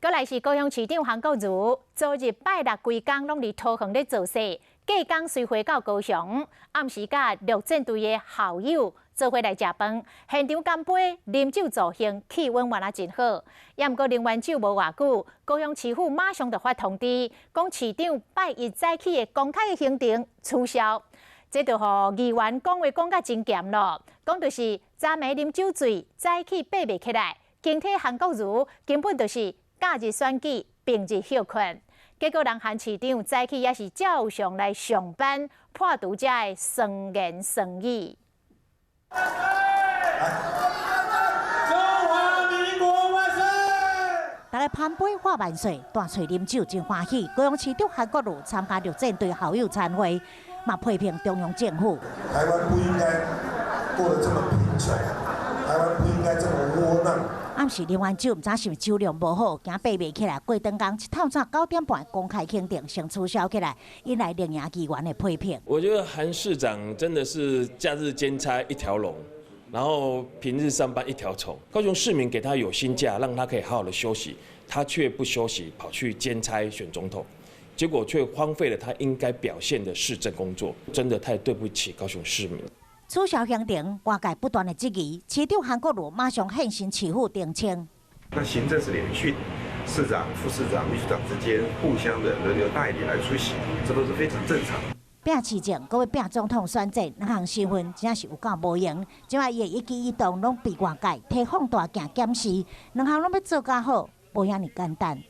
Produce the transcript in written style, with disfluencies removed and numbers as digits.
閣來是高雄市長韓國瑜，昨日拜六規工攏佇桃園咧造勢，隔工隨回到高雄，暗時佮陸戰隊的校友做伙來食飯，現場乾杯、啉酒助興，氣氛嘛真好。也毋過啉完酒無偌久，高雄市府馬上就發通知，講市長拜一早起的公開的行程取消。這就予議員講話講甲真嚴咯，講就是昨暝啉酒醉，早起爬袂起來，警惕韓國瑜根本就是假日選舉，平日歇睏，結果人韓市長早起也是照常來上班，破除遮的酸言酸語。中華民國萬歲！大家攀杯喊萬歲，大喙啉酒真歡喜。高雄市長韓國瑜參加陸戰隊校友餐會，嘛批評中央政府。台灣不應該過得這麼貧窮，台灣不應該這麼窩囊。暗時啉完酒，毋知是毋是酒量無好，驚爬袂起來。過長工一透早9點半公開行程先取消起來，引來綠營議員的批評。我覺得韓市長真的是假日兼差一條龍，然後平日上班一條蟲。高雄市民給他有薪假，讓他可以好好的休息，他卻不休息，跑去兼差選總統，結果卻荒廢了他應該表現的市政工作，真的太對不起高雄市民。取消行程，外界不斷的質疑，市長韓國瑜馬上現身市府澄清。那行政是連續，市長、副市長、秘書長之間互相的輪流代理來出席，這都是非常正常。拼市政，閣欲拼總統選戰，兩項身份真正是有夠無閒。這擺伊的一舉一動攏被外界提放大鏡檢視，兩項攏欲做較好，無遐爾簡單。